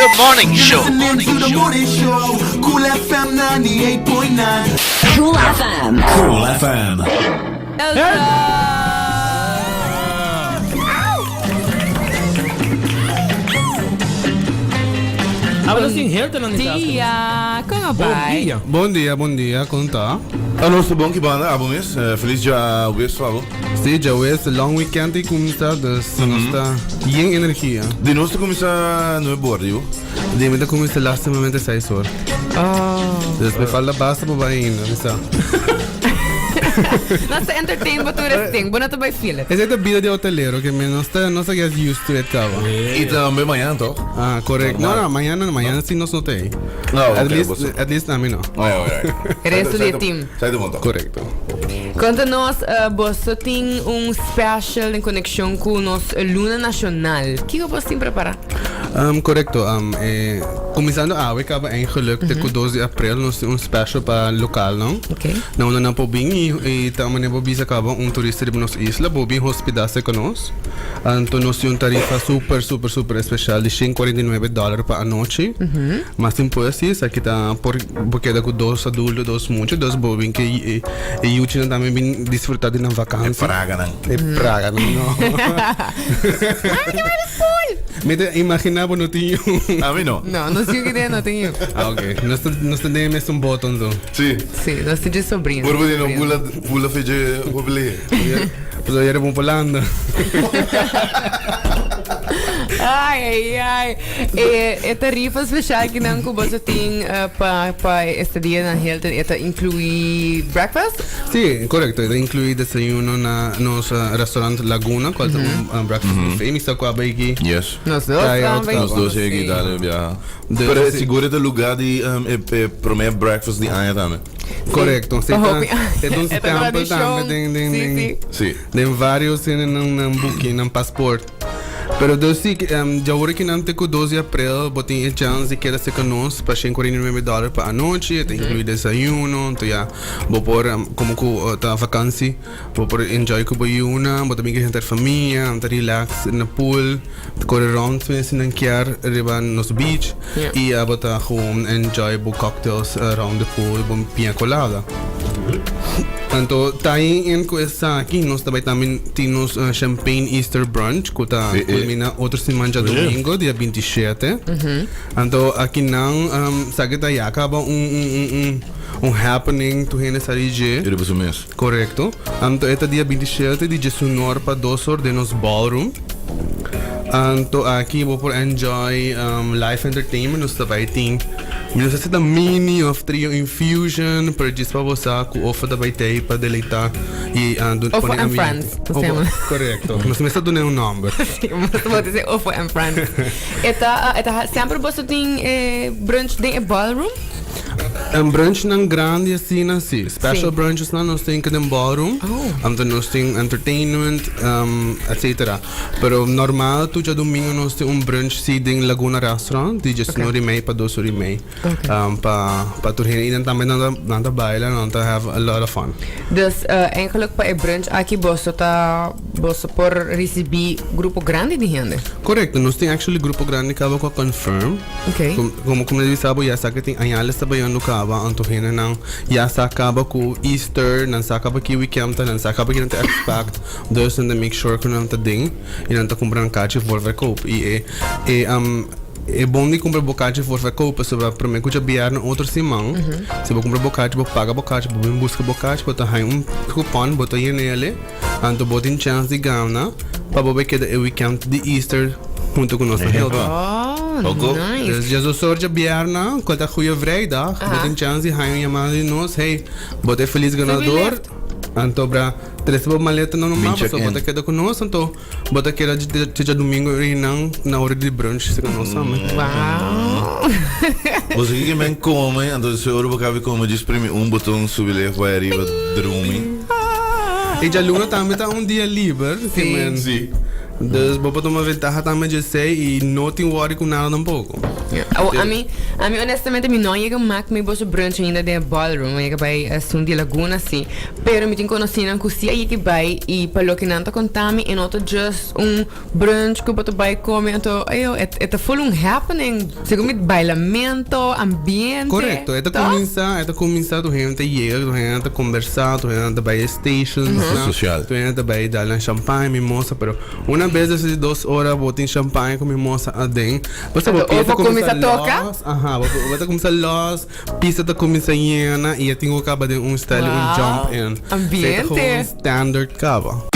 The Morning Show. Listening to the morning show. Cool FM 98.9. Cool FM. Cool FM. Abra sin Hilton na Bom dia, con Bom bai? dia. Bom dia, bom dia, con ta? Ah, nos ta bon ki banda, abo mes. Eh, feliz djawees pa abo. Si, djawees, long weekend y cuminsa, dus nos ta yen energia. Di nos ta cuminsa nuebe or, digo. Di mi ta cuminsa lastimamente seis or. Oh. Dus me falta basta pa bai ainda, mi sa. Nos ta entertain bo tur esting, bo no ta bai feel it. Esei ta bida di hotelero, que me nos ta, nos ta get used to it caba. Y tambe mañana toch? Ah, correcto. No, no, mañana, mañana si nos no ta ei. No, At ok, least, boso. at least ami no. Oh, ja, ja. Resto di e team. Sai ta bon toch? Correcto. Konta nos, eh, boso tin un special en konekshon ku nos Luna Nashonal. Kiko boso tin prepará? Um, correcto. Um, eh, kuminsando awe kaba eigenlijk te ku 2 di april nos tin un special pa lokal no. Ok. Na unda nan por bin i, i ta manera bo bisa kaba un turista riba nos isla, bo bin hospedá serka nos. Anto nos tin un tarifa super super super especial di 149 dollar pa anochi. Mas tin por así, esaki ta por bo keda ku dos adulto, dos mucha, dus bo bin ke e e yuchinan tambe bin disfruta di nan vakansi. E praganan. E praganan, no. Mi ta imagina bo no tin yu. Ami no. No, nos yu ki den no tin yu. Ah, ok. Nos ta nos ta den e mesun boto anto. Si. Si, nos tin dje sobrino. Por bo di no bula bula fe dje hopi lihe. Pasobra yere bon polanda. Ai, ai, ai. E, e tarifa special ki nan ku boso tin eh, pa, pa e estadia na Hilton, e ta inclui breakfast? Si, correcto. E ta inclui desayuno na nos eh, restaurant Laguna, cual ta un eh, breakfast buffet. Mi sa cu a bay aki. Yes. Nos dos Try out tambe. Nos dos Sí. yegi dale biaha. Dus Pero si- sigur e ta lugar di um, e, e prome breakfast di aña tambe. Correcto. Si, Pa ta, hopi e ta un E ta stempel tradicion. tambe den, den, Sí, den, sí. Si. den varios tienen un, un booking, un passport. Pero dus si, um, djawor ki nan te ku 2 di april, bo tin e chance di keda cerca nos pa 149 dollar pa anochi, e ta inclui desayuno, anto ya, bo por, um, como ku uh, ta vakantie, bo por enjoy ku bo yuna, bo ta bin ku henter famia, ta relax na pool, Kore rond si nan kier riba nos beach y abo ta gewoon enjoy bo cocktails around the pool, bo piña colada. Anto ta in cu esaki nos ta bay tambe tin nos champagne Easter brunch cu ta culmina otro siman djadomingo dia 27. Anto aki nan sa ki ta ya caba un un un happening tur hende sa di dje. Riba su mes. Correcto. Anto e ta dia 27 di djesunor pa dos or den nos ballroom. Anto aki bo por enjoy um, live entertainment. Nos ta bai tin, mi no sa si ta mini of trio infusion, pero djis pa bo sa ku Ofo ta bai tei pa deleita y uh, Ofo pone and ambiente. Friends, nos Ofo, llama. correcto. Nos mester duna un nomber. Sí, nos por dice Ofo and Friends. E ta, e ta semper boso tin eh, brunch den e ballroom? Un brunchnan grandi asina si. Special Sí. brunchesnan nos tin den ballroom. Oh. Anto nos tin entertainment, um, etcetera. Pero normal tur djadomingo nos tin un brunch si den Laguna Restaurant di diesnuebe y mei pa dos ora y mei. Ok. Um, pa pa tur hende. Y nan tambe nan ta nan ta baila, nan ta have a lot of fun. Dus eh, eigenlijk pa e brunch aki boso ta boso por ricibi grupo grandi di hende. Correcto, nos tin actually grupo grandi caba cu a confirm. Ok. Como como di sabo ya sa que tin añales ta bayando caba, anto hendenan ya sa caba cu Easter, nan sa caba ki weekend ta, nan sa caba ki nan ta expect, dus nan ta make sure cu nan ta den y nan ta cumpra nan kaartje voorverkoop. Y e e um, e bon di cumpra bo kaartje voorverkoop pasobra prome cu djabièrnè otro siman, si bo cumpra bo kaartje, bo paga bo kaartje, bo bin busca bo kaartje, bo ta haña un coupon, bo ta yen'e, anto bo tin chance di gana pa bo bay keda e weekend di Easter hunto cu nos na Hilton. Oh, Oco. nice. Dus djazoso djabièrnè, cual ta Goeie Vrijdag, bo tin chance di haña un yamada di nos, hey, bo ta e feliz ganador, lift. anto bra trese bo maleta no Bin normal, check pasobra bo in. ta keda cu nos, anto bo ta keda te djadomingo einan na ora di brunch si cu nos tambe. Wow. Bo sa kiko men come, anto si ora bo cabe come djis primi un boton subi lef bai ariba drumi. E djaluna tambe ta un dia liber, Sí. ke men Sí. Dus bo por tuma ventaha tambe dje esey y no tin worry cu nada tampoco. Oh, ami honestamente mi no a yega mak mi boso brunch ainda den e ballroom. Mi a yega bay esun di Laguna si. Pero mi tin conocinan cu si a yega bay y pa loke nan ta conta mi e no ta just un brunch cu bo ta bay come anto ayo e ta full un happening. Segun mi bailamento, ambiente. Correcto, e ta cuminsa, e ta cuminsa tur hende ta yega, tur hende ta conversa, tur hende ta bay e stations, Social. tur hende ta bay dal nan champagne, mimosa, pero una bes despues di dos ora bo tin champagne cu mimosa aden, bo sa bo Anto pie ta bo cuminsa cuminsa toca? los, aha, bo ta cuminsa los, pista ta cuminsa yena y e tin cu caba den un style, un Wow, jump in. ambiente. Esey ta gewoon standard caba.